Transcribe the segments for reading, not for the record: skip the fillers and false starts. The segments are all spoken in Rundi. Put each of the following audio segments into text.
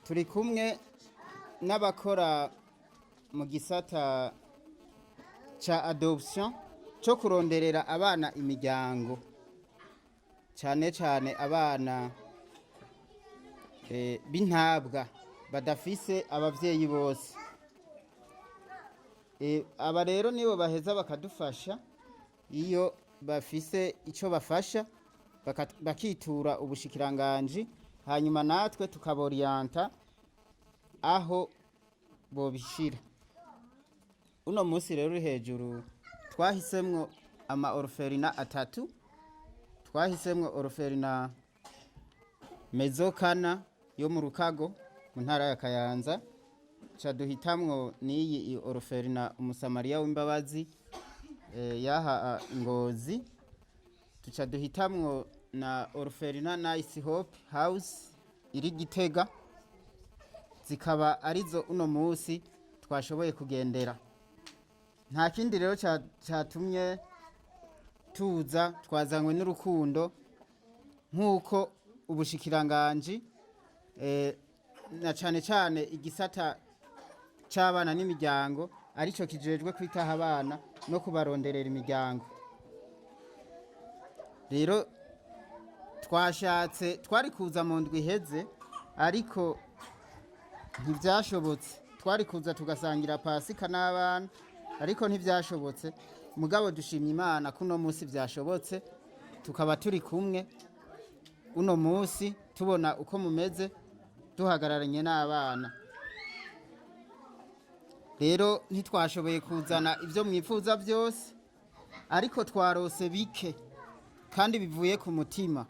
Turi kumwe n'abakora mu gisata ca adoption, cyo kuronderera abana imiryango, cyane cyane abana b'intabwa badafise abavyeyi bose. Aba rero nibo baheza bakadufasha iyo bafise ico bafasha, bakitura ubushikiranganji, hanyuma natwe tukaboriyanta aho bobishira. Uno munsi rero uri hejuru, twahisemwo ama orphelinat atatu. Twahisemwo orphelinat Mezokana yo mu Rukago mu ntara ya Kayanza, ca duhitamwo n'iyi orphelinat Umusamariya w'Imbabazi yaha Ngozi, tuca duhitamwo na orphelinat Nice Hope House iri Gitega, zikaba arizo uno munsi twashoboye kugendera. Nta kindi rero catumye tuza, twazanywe n'urukundo, nk'uko ubushikiranganji na cane cane igisata c'abana n'imiryango arico kijejwe kwitaho abana no kubaronderera imiryango. Rero twashatse, twari kuza mu ndwi iheze ariko ntibyashobotse. Twari kuza tugasangira Pasika n'abana ariko ntibyashobotse. Mugabo dushimye Imana ko uno munsi byashobotse, tukaba turi kumwe uno munsi, tubona uko mumeze, duhagararanye n'abana. Rero ntitwashoboye kuzana ibyo mwifuza byose, ariko twarose bike kandi bivuye ku mutima.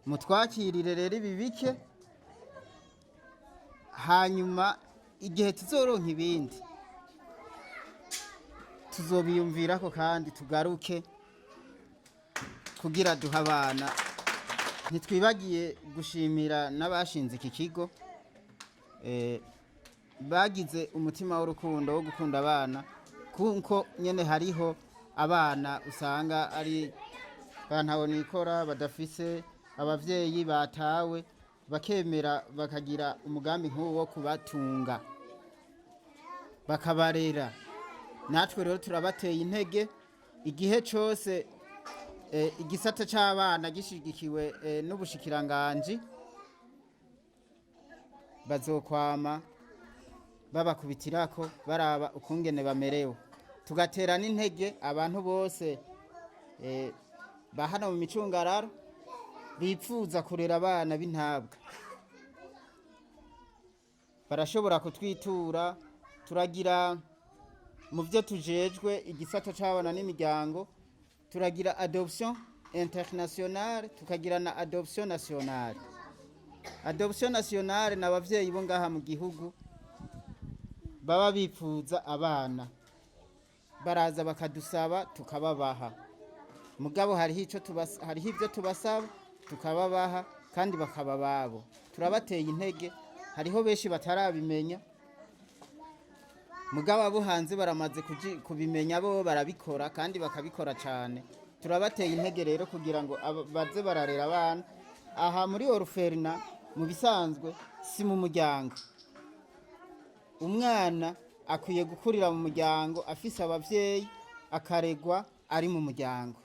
Mutwakirire rero ibi bike, hanyuma igihe tuzoronka ibindi tuzobiyumvirako kandi tugaruke kugira duha abana. Ntitwibagiye gushimira n'abashinze iki kigo, bagize umutima w'urukundo wo gukunda abana, kuko nyene hariho abana usanga ari bantabonikora, badafise abavyeyi, batawe, bakemera bakagira umugambi nk'uwo wo kubatunga bakabarera. Natwe rero turabateye intege igihe cose igisata c'abana gishigikiwe n'ubushikiranganji, bazokwama babakubitirako baraba ukungene bamerewe. Tugatera n'intege abantu bose ba hano mu micungararo bipfuza kurera abana b'intabwa, barashobora kutwitura. Turagira mu byo tujejwe, igisata c'abana n'imiryango, turagira adoption internationale, tukagira na adoption nationale. Adoption nationale ni abavyeyi bo ngaha mu gihugu baba bipfuza abana, baraza bakadusaba tukababaha. Mugabo hariho ibyo tubasaba, tukababaha kandi bakaba babo. Turabateye intege. Hariho benshi batarabimenya, mugabo abo hanze baramaze kubimenya, bo barabikora kandi bakabikora cyane. Turabateye intege rero kugira ngo baze bararera abana. Aha muri orphelinat, mu bisanzwe si mu muryango. Umwana akwiye gukurira mu muryango afise abavyeyi, akaregwa ari mu muryango.